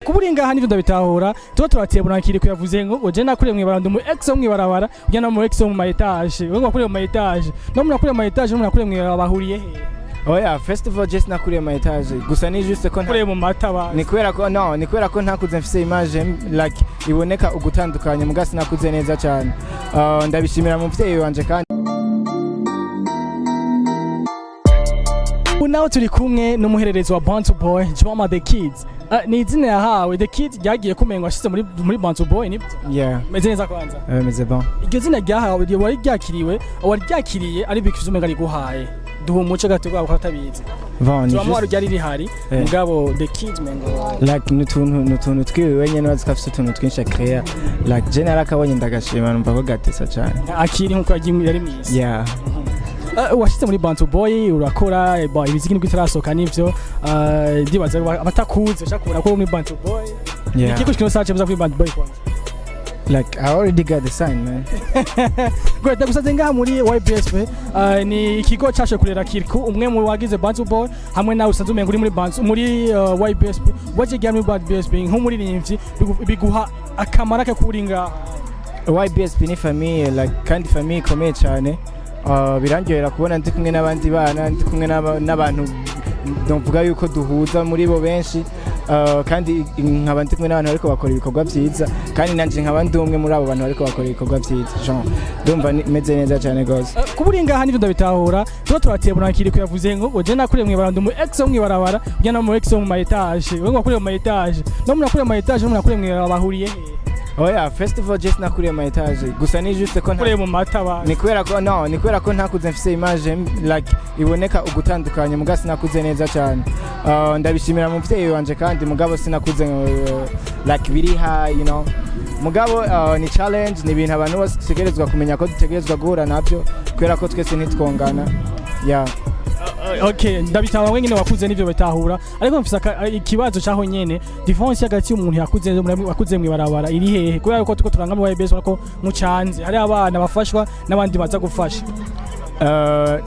Kuba uri ngaha nivyo ndabitahura. Tuba turatebura Kirikou yavuze ngo je nakuriye mw'ibarabara, ndi mu ex wo mw'ibarabara, ujya no mu ex wo mu ma étage. Wewe ngo wakuriye mu ma étage, no mu nakuriye mu ma étage, no mu nakuriye mw'ibarabara bahuriye he? Oya, first of all, just nakuriye mu étage gusa, ni juste ko Nakuriye mu mata ba. Ni kubera ko, no, ni kubera ko ntakuze mfise image like iboneka ugutandukanye, muga sinakuze neza cyane. Ndabishimira muvyeyi wanje kandi. Ubu naho turi kumwe n'umuhererezi wa Bantu Boy, Drama The Kids. Ni izina yahawe The Kids ryagiye kumengo ashize muri Bantu Boy, nibyo? Yeah. Meze neza kwanza? Meze bon. Iryo zina ryahawe wari ryakiriwe, wari ryakiriye ari bikizo umenga riguhaye, duha umuco gato gwabo ko atabizi. Bon, ni Drama juste wari ryari rihari, mugabo The Kids mengo like nutuntu twiwe wenyene wazi ko afise utuntu twinshi akrea. Like je narakabonye ndagashima, numva ko gatesa cyane. Akiri nkuko yagiye yari mwiza. Yeah. Washitse muri Bantu Boy urakora, ba ibiziki nibwo itarasohoka nivyo. Ndibaza abatakuzi bashaka kubona ko uri muri Bantu Boy. Yeah. Ikigo kino sace muza kuri Bantu Boy kwanza. Like I already got the sign, man. Great, ndagusanze ngaha muri YBSP. Ni ikigo cashe kurera Kirikou, umwe mu bagize Bantu Boy, hamwe nawe usanzwe umenga uri muri Bantu muri YBSP. Waje gya muri YBSP nk'umuririmbyi, biguha akamaro ke kuri ngaha? YBSP ni famille, like kandi famille ikomeye cyane. Birandyohera kubona ndi kumwe n'abandi bana, ndi kumwe n'abantu novuga yuko duhuza muri bo benshi, kandi nkaba ndi kumwe n'abantu bariko bakora ibikorwa vyiza, kandi nanje nkaba ndi umwe muri abo bantu bariko bakora ibikorwa vyiza. Genre ndumva meze neza cyane gose. Kuba uri ngaha nivyo ndabitahura. Tuba turatebura Kirikou yavuze ngo je nakuriye mw'ibarabara, ndi mu ex wo mw'ibarabara, ujya no mu ex wo mu ma étage. Wewe ngo wakuriye mu ma étage, no mu nakuriye mu ma étage, no mu nakuriye mw'ibarabara bahuriye he? Oya, first of all, just nakuriye mu étage gusa, ni juste ko Nakuriye mu mata ba. Ni kubera ko, no, ni kubera ko ntakuze mfise image like iboneka ugutandukanye, muga sinakuze neza cyane. Ndabishimira muvyeyi wanje kandi, mugabo sinakuze like biri high. Mugabo ni challenge, ni ibintu abantu bose dutegerezwa kumenya ko dutegerezwa guhura navyo, kubera ko twese ntitwongana, yeah. Okay, ndabitahura, wenyine wakuze nivyo bitahura, ariko mfise ikibazo cyaho nyene: difference hagati y'umuntu yakuze wakuze mw'ibarabara iri hehe? Kubera yuko tuko turanga mu YBS ko mucanze hari abana bafashwa n'abandi baza gufasha.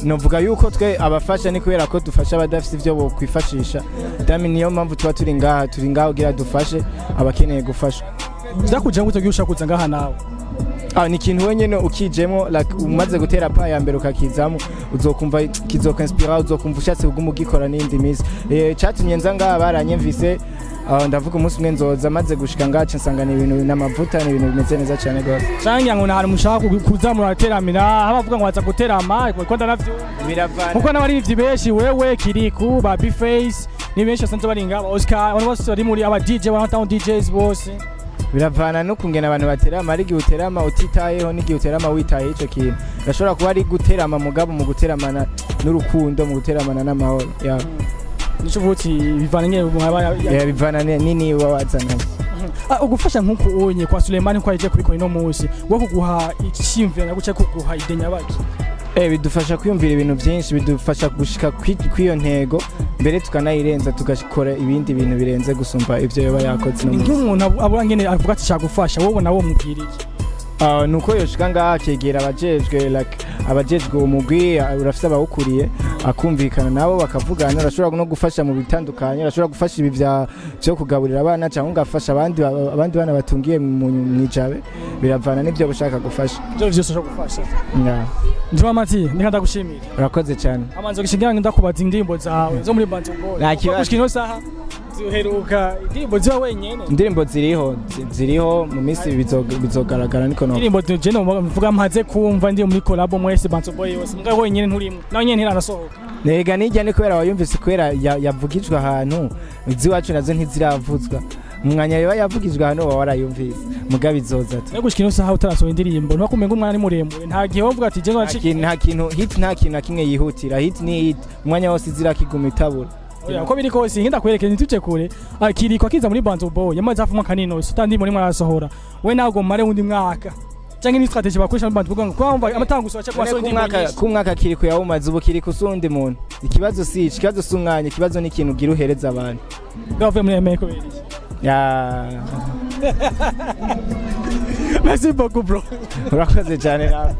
Novuga yuko twe abafasha ni kubera ko dufasha abadafite ivyo bokwifashisha dami, niyo mpamvu tuba turi ngaha kugira dufashe abakeneye gufashwa. Vyakuja gute kugira ushaka kuza ngaha nawe? Ah, ni ikintu wenyene ukijemo, like umaze gutera pa ya mbere ukakizamo, uzokumva kizokinspira, uzokumva ushatse kuguma ugikora n'indi minsi. Catumye nza ngaha baranyumvise, ndavuga umunsi umwe nzoza. Maze gushika ngaha nca nsanga ni ibintu n'amavuta, ni ibintu bimeze neza cyane gose. Canke ngo nta mushaka kuza murateramira, aho bavuga ngo baza guterama ko ndanavyumva. Biravana. Kuko n'abarivyi benshi, wewe Kirikou, ba Bface, ni benshi basanzwe bari ngaha, ba Oscar, abantu bose bari muri aba DJ, ba Town DJs bose. Biravana no kungena abantu baterama. Ari igihe uterama utitayeho n'igihe uterama witayeho. Ico kintu gashobora kuba ari guterama, mugabo mu guteramana n'urukundo, mu guteramana n'amahoro, yeah. Nico uvuga uti bivana nyene mwaba. Yeah, bivana nini wazana. Ah, ugufasha nk'uku unye kwa Suleiman ko yaje kubikora ino munsi, wo kuguha iciyumviro naguca kuguha idenya baki? Bidufasha kwiyumvira ibintu byinshi, bidufasha gushika kw'iyo ntego, mbere tukanayirenza, tugakora ibindi bintu birenze gusumba ivyo yoba yakoze no Ni munsi. Nk'umuntu abura ngene avuga ati shaka gufasha, wowe nawe mubwira iki? Ah, nuko yoshika ngaha akegera abajejwe, like abajejwe umugwi, urafise abawukuriye, akumvikana nabo bakavugana. Urashobora no gufasha mu bitandukanye, urashobora gufasha ibi vyo kugaburira abana, cyangwa ugafasha abandi bana batungiye mwijabe. Biravana n'ivyo ushaka gufasha. Ivyo vyose ushobora gufasha. Yeah. Dramati, ndika ndagushimira. Urakoze cyane. Amanzo gishingira ndakubaza indirimbo zawe zo muri Bantu Boy. Nta kibazo. Gushika ino saha ziheruka indirimbo ziba wenyene? Indirimbo ziriho, ziriho, mu minsi bizogaragara niko no. Indirimbo je no mvuga mpaze kumva ndi muri collab mwese Bantu Boy yose, mugabo wenyene nturimo, nawe nyene ntiranasohoka. Nega nijya ni kubera wayumvise, kubera yavugijwe ahantu, iziwacu nazo ntiziravuzwa. Umwanya yoba yavugijwe ahantu uba warayumvise, mugabo izoza tu. Nawe gushika ino saha utarasohora indirimbo, ntiwakumenga umwanya ni muremure, nta gihe wovuga ati je Nta nacika? kintu, nta kintu hit, nta kintu na kimwe yihutira. Hit ni hit, umwanya wose zirakiguma itabura. Oya, uko biri kose ngenda kwerekeza ntituje kure. Akiriko akiza muri Bantu Boy yamaze hafi umwaka nino utandi muri mwarasohora, we ntabwo mare wundi mwaka canke ni strategy bakoresha muri Bantu Boy ngo kwamva amatanga gusohora cyangwa None wasohora indirimbo nyinshi? Ku mwaka Kirikou yawumaze, ubu Kirikou usundi muntu. Ikibazo si ico, ikibazo si umwanya, ikibazo ni ikintu ugira uhereza abantu. Bavuye muri Amerika kubera iki? Ya. Merci beaucoup, bro. Urakoze cyane nawe.